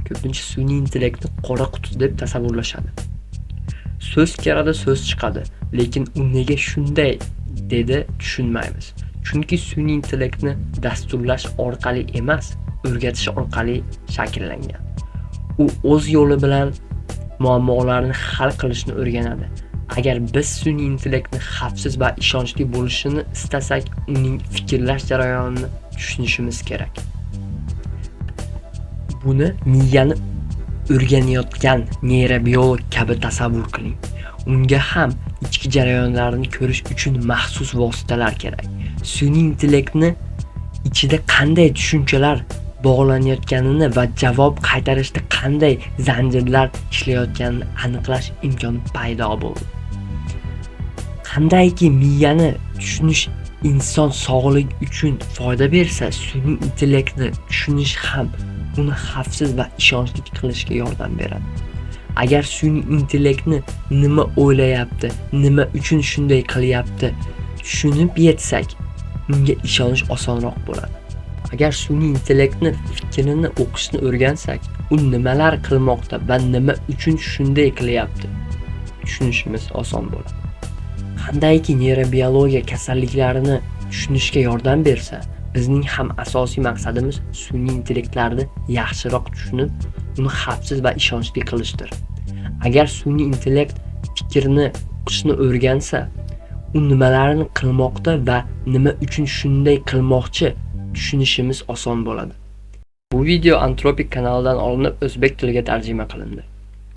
Ko'pincha sun'iy intellektni qora quti deb tasavvurlashadi. So'z keladi, so'z chiqadi, lekin u nega shunday dedi tushunmaymiz. Chunki sun'iy intellektni dasturlash orqali emas, o'rgatish orqali shakllangan. U o'z yo'li bilan muammolarni hal qilishni o'rganadi. Agar biz sun'iy intellektni xavfsiz va ishonchli bo'lishini istasak, uning fikrlash jarayonini tushunishimiz kerak. Buni miyani o'rganayotgan neyrobiolog kabi tasavvur qiling. Unga ham ichki jarayonlarni ko'rish uchun maxsus vositalar kerak. Sun'iy intellektni ichida qanday tushunchalar bog'lanayotganini va javob qaytarishda qanday zanjirlar ishlayotganini aniqlash imkoni paydo bo'ldi. Qandayki miyani tushunish inson sog'ligi uchun foyda bersa, sun'iy intellektni tushunish ham uni xavfsiz va ishonchli qilishga yordam beradi. Agar sun'iy intellektni nima o'ylayapti, nima uchun shunday qilyapti tushunib yetsak, unga ishonish osonroq bo'ladi. Agar sun'iy intellektni fikrini o'qishni o'rgansak, u nimalar qilmoqda va nima uchun shunday qilyapti tushunishimiz oson bo'ladi. Qandayki neyrobiologiya kasalliklarni tushunishga yordam bersa, bizning ham asosiy maqsadimiz sun'iy intellektlarni yaxshiroq tushunib, uni xavfsiz va ishonchli qilishdir. Agar sun'iy intellekt fikrni o'qishni o'rgansa, u nimalarni qilmoqda va nima uchun shunday qilmoqchi tushunishimiz oson bo'ladi. Bu video Anthropic kanalidan olinib, o'zbek tiliga tarjima qilindi.